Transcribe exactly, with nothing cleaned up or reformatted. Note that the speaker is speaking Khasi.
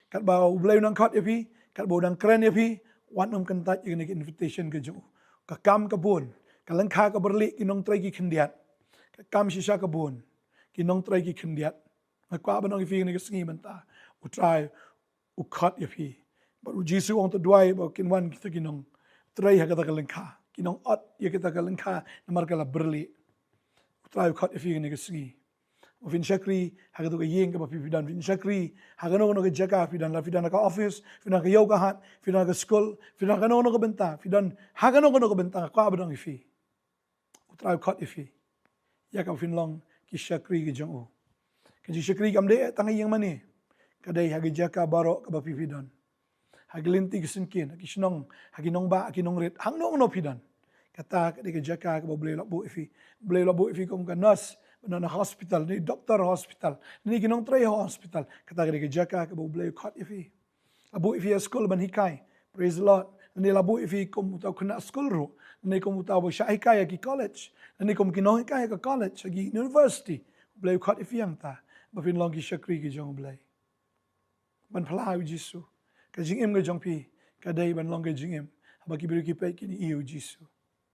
Katba U Blei u nang khot ïa phi, katba u nang kren ïa phi, wat nym kyntait ïa kane ka invitation ka jong u. Ka kam ka bun, ka lyngkha ka byrlieh, ki nongtrei ki khyndiat. Ka kam shisha ka bun, ki nongtrei ki khyndiat. Nga kwah ban ong ïa phi kane ka sngi mynta, U Trai u khot ïa phi. Bad U Jisu u ong, to duwai ba kin wan kita ki nongtrei ha kata ka lyngkha, ki nongot ïa kata ka lyngkha namar ka la byrlieh. U Trai u khot ïa phi kane ka sngi ba phin shakri ha kata ka ïing kaba phi, phi don, phin shakri ha kano kano ka jaka phi don, la phi don ha ka office, phi don ha ka ïew ka hat, phi don ha ka skul, phi don ha kano kano ka bynta, phi don ha kano kano ka bynta, nga kwah ban ong ïa phi, U Trai u khot ïa phi ïa kaba phin long ki shakri ki jong u. Ka jingshakri kam dei tang ha ïing mane, ka dei ha ki jaka baroh kaba phi, phi don. Ha ki lynti ki syngkien, ha ki shnong, ha ki nongbah, ha ki nongrit, hangno hangno phi don. Kata ka dei ka jaka kaba U Blei u la buh ïa phi. U Blei u la buh ïa phi kum ka nurse, ba don ha hospital, ne doctor hospital, ne ki nongtrei hospital. Kata ka dei ka jaka kaba U Blei u khot ïa phi. La buh ïa phi ha skul ban hikai. Praise the Lord. Ne la buh ïa phi kum uta u khynnah skul ruh, ne kum uta uba shah hikai ha ki college, ne kum ki nonghikai ha ka college, ha ki university. U Blei u khot ïa phi hangta ba phin long ki shakri ki jong U Blei. Ban phla ïa U Jisu. Ka jingim ka jong phi ka dei ban long ka jingim haba ki briew ki peit kin ïohi ïa U Jisu.